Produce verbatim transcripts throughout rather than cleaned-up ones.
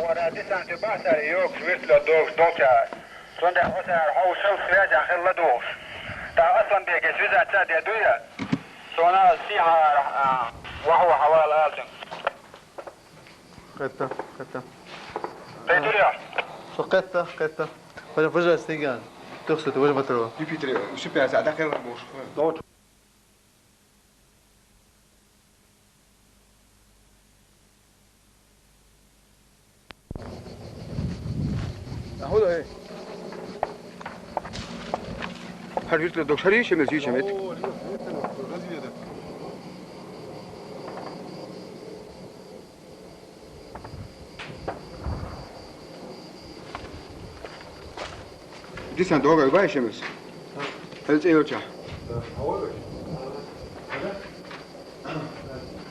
Ара десант бахьсар йогуш вертолёт догуш долча. Цундела хӀусар хьовшал связь хилла духуш. Та Асланбеге связаться де дуя. Сона сиха, а, вахьа хьавала алчун. Кхетта, кхетта. Петуля. Со кхетта, кхетта. Пожалуйста, стиган. Тохсо, ты возьми мотору. Юпитер, все пять, а так я могу. Ахула, э. Хьар виртла дог шари, шемер зий шемет. Десант догай бай шемес. Хьел цӀе йолча.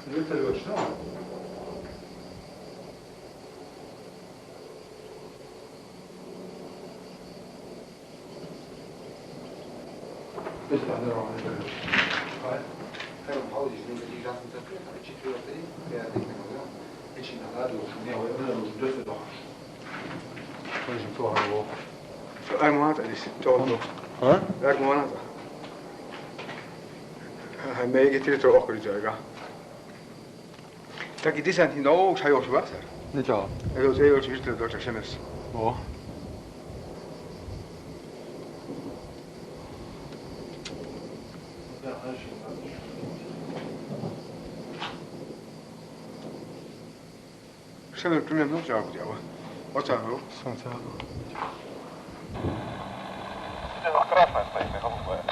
Вертолёт, что? Ай, муат, Алис, чёрт. А? Ай, муат. Ха, ха, мега три трёх кризага. Так и десант хин догуш хьайолуш бацара. Ничего. Эго цӀе йолча виртале долча шемес. О. Шемер примерно жаваб диава. Оцаро. Сонца. Красная стоит, и голубая.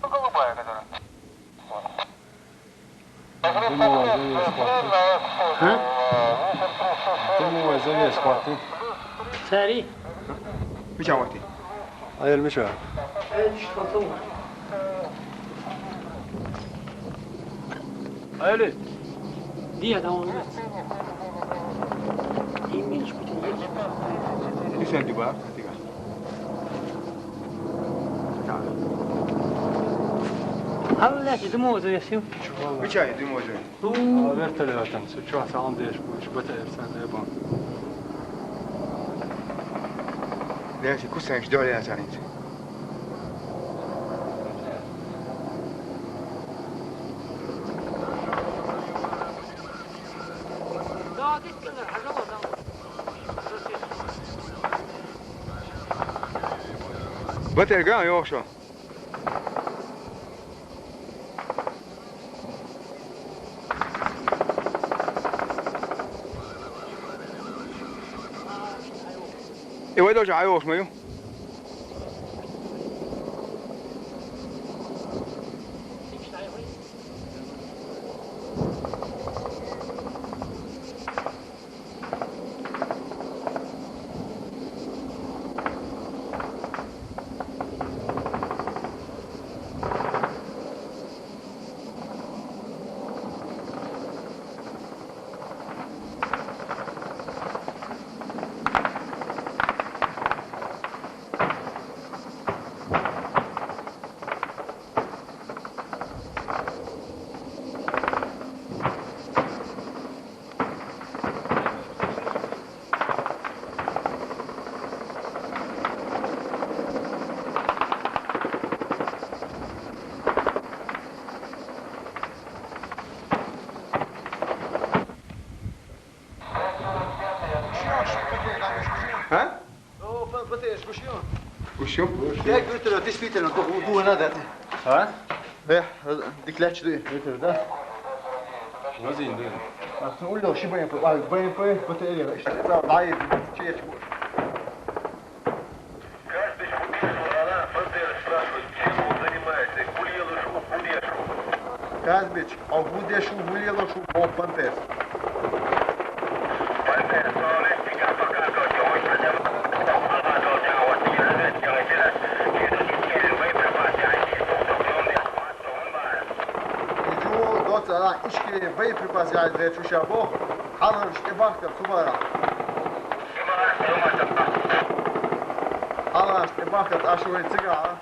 Ну, голубая, которая. Дымовая завеса хватит. А? Дымовая завеса хватит. Цари. Мича хватит? Аял мича? Аял. Диа да он. Именно что. Исен диба, дига. Алла, дымовая завеса. Мича дымовая завеса? Вертолётом, цу чохь сан деш бу, иш БТР сан дебан. Дерси кусанаш дёря санит. БТР ган йохшо. И вай долча ӀайогӀуш ма ю? ХӀа? О, фан-, фатеш, гуш ю? Гуш ю? Дек вертолёт, действительно, ду-, ду-, надо. А? Э, дик лач ду. Вертолёт, да? Вазин, да. А, ну, улло, ши БМП, а, БМП, БТР, ишта, да, дай, чеч, гуш. Каждый футбол, она, футбол спрашивает, чем он занимается, и Гульелыш, Гульешу. Казбич, а Гудешу, Гульелышу, Бог Пантес. Ичу доцара ишколе боеприпас яздечу шабо, хьалхарш тӀебахкар цу бара. Хьалхарш тӀебахкар тӀаш вай цигахьа.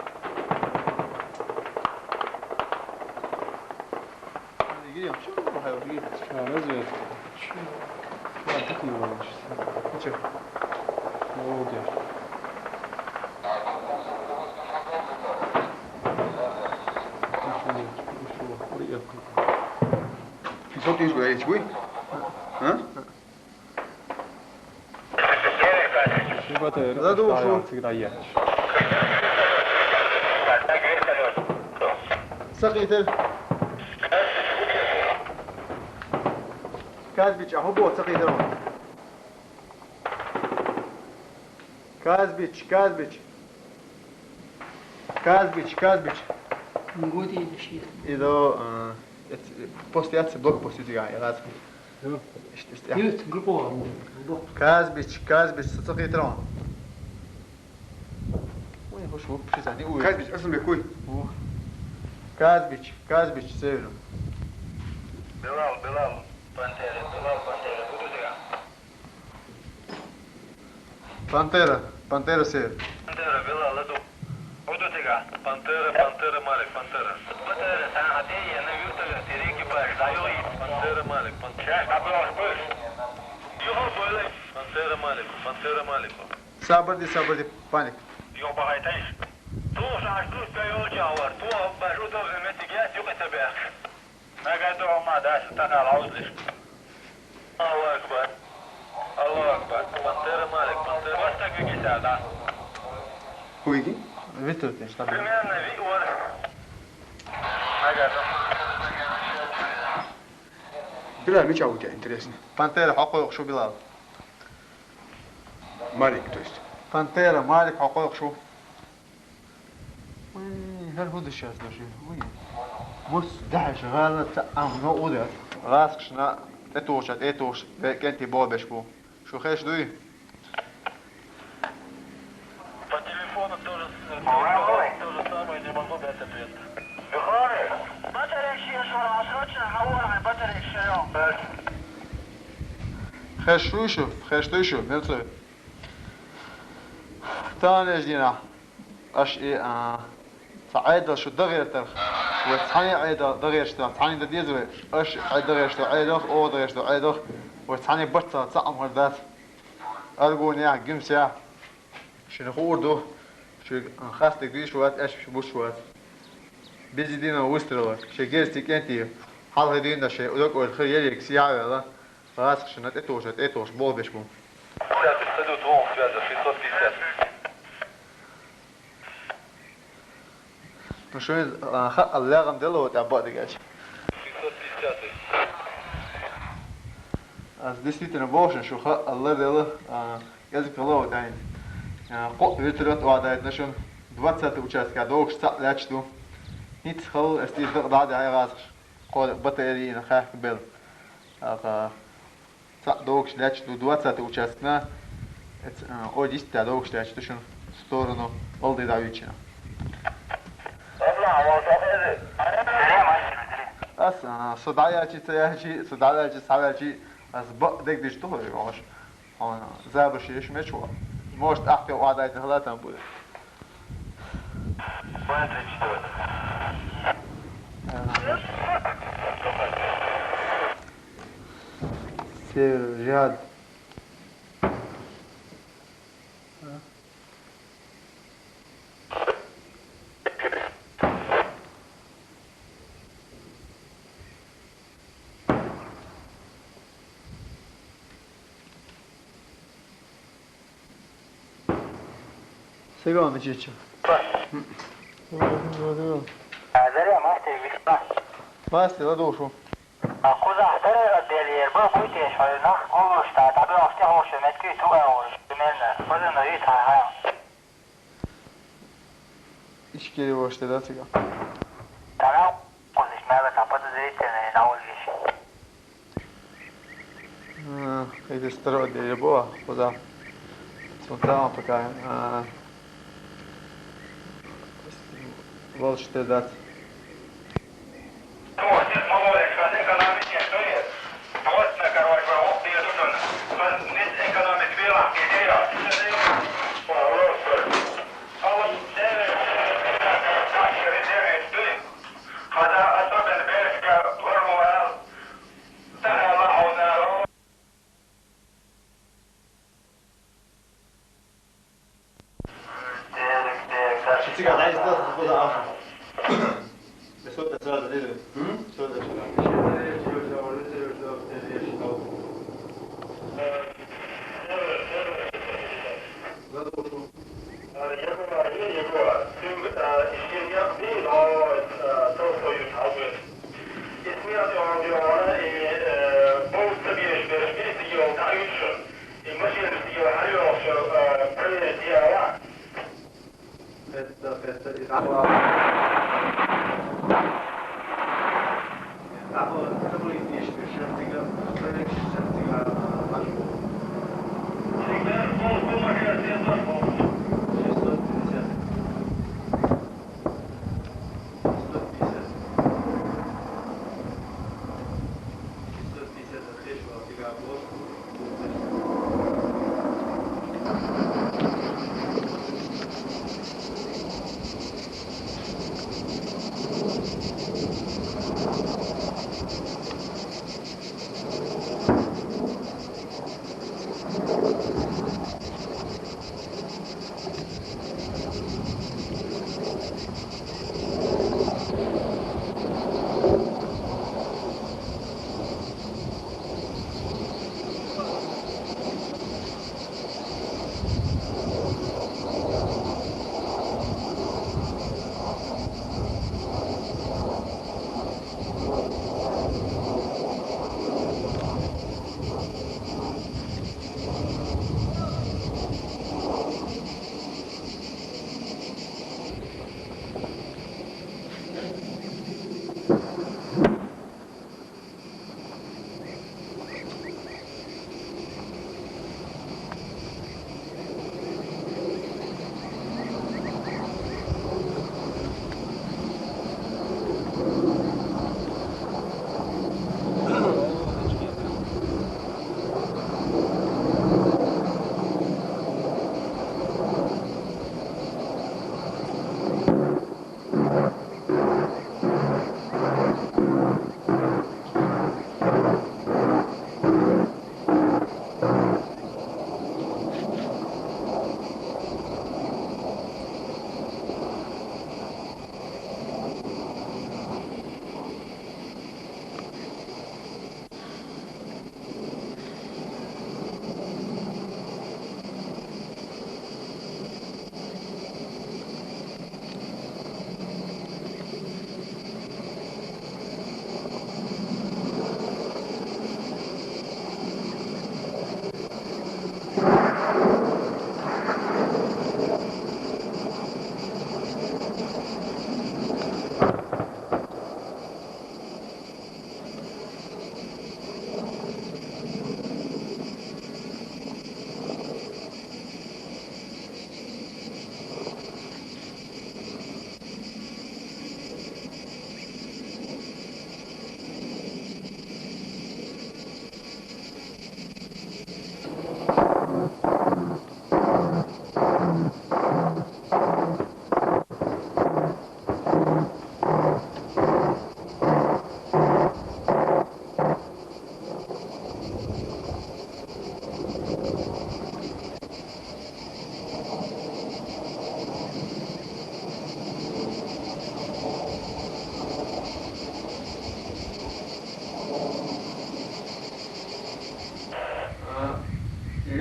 Разве? Чё? Ладно, так не волнуйся. Молодец. Ты что, ты говоришь, вы? А? Задушил. Всегда я. Сакъитер. Казбич, а хубо сакъитер. Казбич, Казбич. Казбич, Казбич. Гуди деши. Идо, а, эт-, после яц блокпост идига, я раз. Ишт, ишт, я. Юрт, группа. Казбич, Казбич, сакъитер. Ой, хош, вот, призани, ой. Казбич, асым бекуй. О. Казбич, Казбич, север. Билал, Билал, Пантера, Билал, Пантера, буду тебя. Пантера, Пантера, север. Пантера, Билал, иду. Буду тебя. Пантера, Пантера, Малик, Пантера. Пантера, сана хатия, на вертолёт, экипаж, даёй. Пантера, Малик, Пантера. Сейчас, оброс, быш. Юго, Билал. Пантера, Малик, Пантера, Малик. Сабырди, сабырди, паник. Юго, багайтайш. Ту, шаш, ту, спёй, олча, авар. Ту, бажу, ту, земети, гес, юго, тебе. Нагадо ма дас тахал аузлиш. Аллаху акбар. Аллаху акбар. Пантера Малик, Пантера. Просто гиги сада. Хуйги? Витер, ты что? Примерно ви ор. Нагадо. Билал, мича у тебя интересно? Пантера, хакой, шу Билал. Малик, то есть. Пантера, Малик, хакой, шу. Уй, хӀара хӀу ду шаьш, доши? Уй. Бус дахьаш гӀала ца ам но удер. ГӀазкхашна тӀетухуча, тӀетухуш, векӀентий болх беш бу. Шу хеш дуй? По телефону то же, то же самое, не могу дать ответ. Батарейки ещё раз, срочно, хавора, батарейки ещё. Хеш дуй шу, хеш дуй шу, милцуй. Танеждина. Аш и, а, ца Ӏедал шу дагӀертарх, вай цхьани Ӏедал дагӀершта, цхьани да деза вай, аш Ӏе дагӀершта Ӏедалх, о дагӀершта Ӏедалх, вай цхьани барца ца Ӏамхар дац. Аргунех, гимсех, шуна хуур ду, шуга хастаг дуьйш вац, аьшпаш буш вац. Без единого выстрела, ши герз тикӀентий, хьалхи дуьйна ши удак ойла хир ерриг сияваьлла, гӀазкхашна тӀетухуша, тӀетухуш болх беш бу. Пятьдесят, салют, волн связи, шестьсот пятьдесят. Ну, шуна, а, хаъал легӀам дело тӀа баъ дигача. Ас действительно бошен шу хаъал ларделла, а, кӀезиг хала тӀаьхьа. А, кхо вертолёт вадаьд на шун. Двадцатый участка догуш цхьаъ лаьтташ ду. ХӀинца хала ас тӀе дакъа дӀа а даьхьа гӀазкхаш. Кхо батарея йина хаьхка бел. Аха. Цхьаъ догуш лаьтташ ду двадцатый участкна, эц-, а, ойда йистта догуш лаьтташ ду шуна сторону, Алди дӀавичина. Ас, а, со дӀаяьлчи, ца яьлчи, со дӀаяьлчи, ца яьлчи, ас бакъ дегдиш ду хӀой, оаш. Хьона забаш еш мечо. Может, ахьте вадаьд хала там будет. Север, Жиһад. Сегал мичича? Заря мастер вишла. Мастер, ладушу. А куза второй отдел ер, бо буйте, что нах гулуш, та, табе офте хошо, метки ту а уже, примерно. Позже но и та, ха. Ишкери воште, да, цыган? Тарав кузиш, меле та подозрительный на улице. А, это строго дерьмо, куда? Смотрел пока. А, волчте дать. Цига дӀайса дала хӀама дац. Бесо тӀа цара дийла. М? Бесо тӀа цара.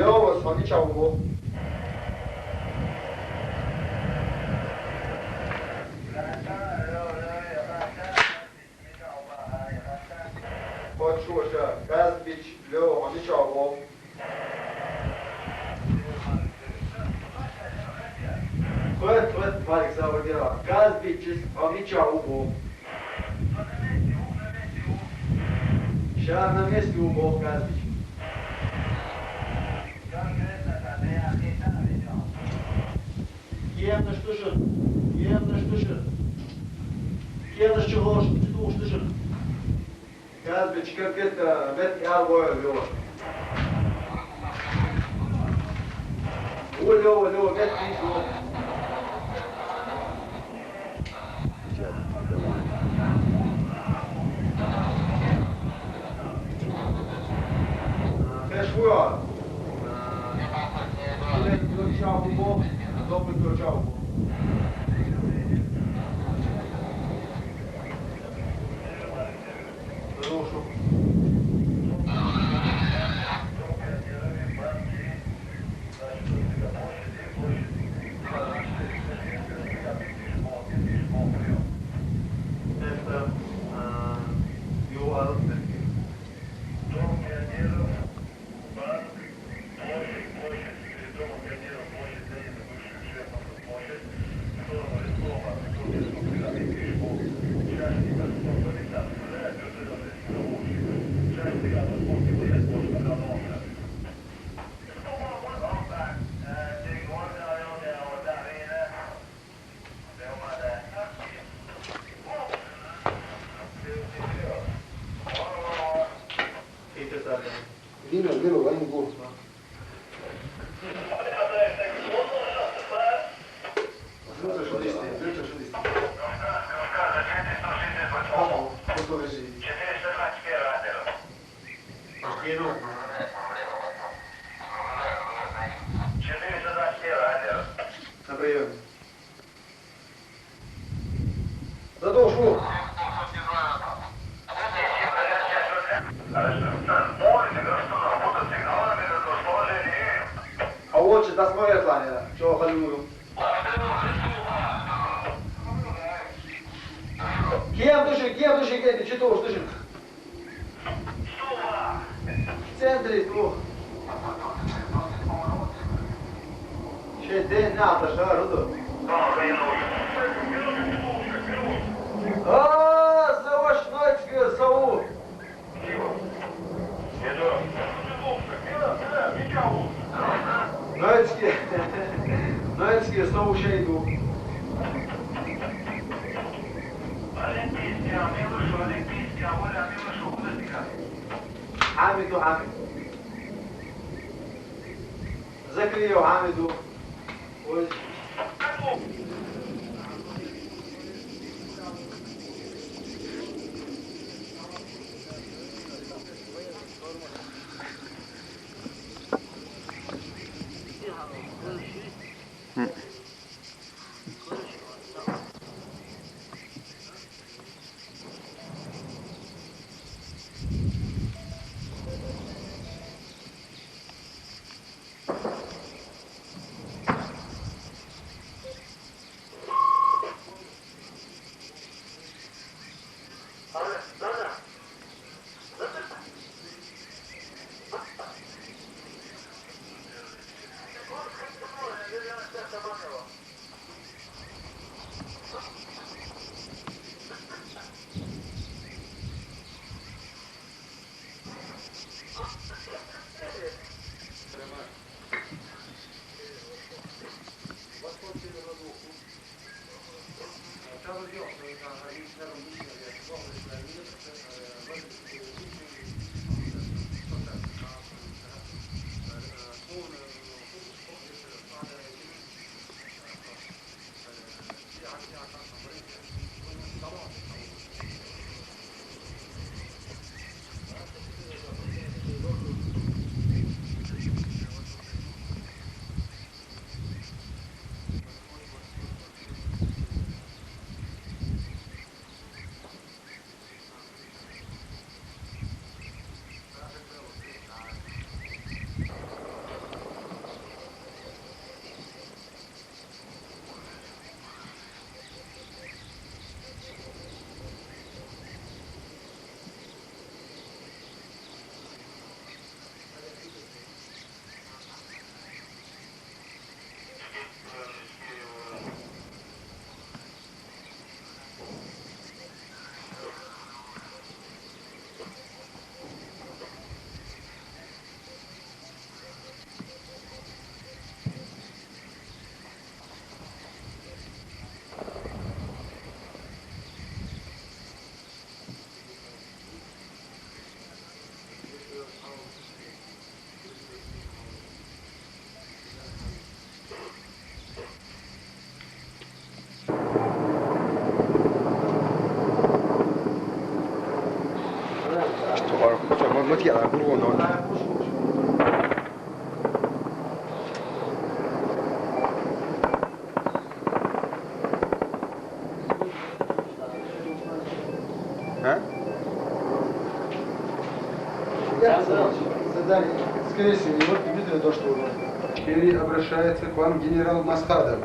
Лёва, хьо мичахь ву боху? Кхочуш, Казбич, Лёва, хьо мичахь ву боху? Кхойтта, кхойтта, Марик, сагӀа дера. Казбичис хьо мичахь ву боху? Ша на месте ву боху Казбич. Кеманаш ду шуна? Кеманаш ду шуна? Кеманаш чу гӀош, чу тухуш ду шуна? Казбич конкретно метте ала войла Лёва. Ву Лёва, Лёва, метте ву. Хеш ву хьо? Добрый, чао, бу. Vino, vino, vai în gură. На приёме. Задушил. А вот что, досмотр планера. Чего халюю? Кем дыши, кем дыши, кем ты читаешь, дыши? В центре, ну. Şey, de ne yaptı, şey var, o da. А, заочно тебе зову. Ноицкий, Ноицкий, зову şey, ну. Олимпийский, а Милышу, Олимпийский, а Оля, а Милышу, куда ты? Хьамиду, Хьамид. Закриев Хьамиду. Ой. А? Задание. Скорее всего, вот Дмитрий то, что у нас. Теперь обращается к вам генерал Масхадов.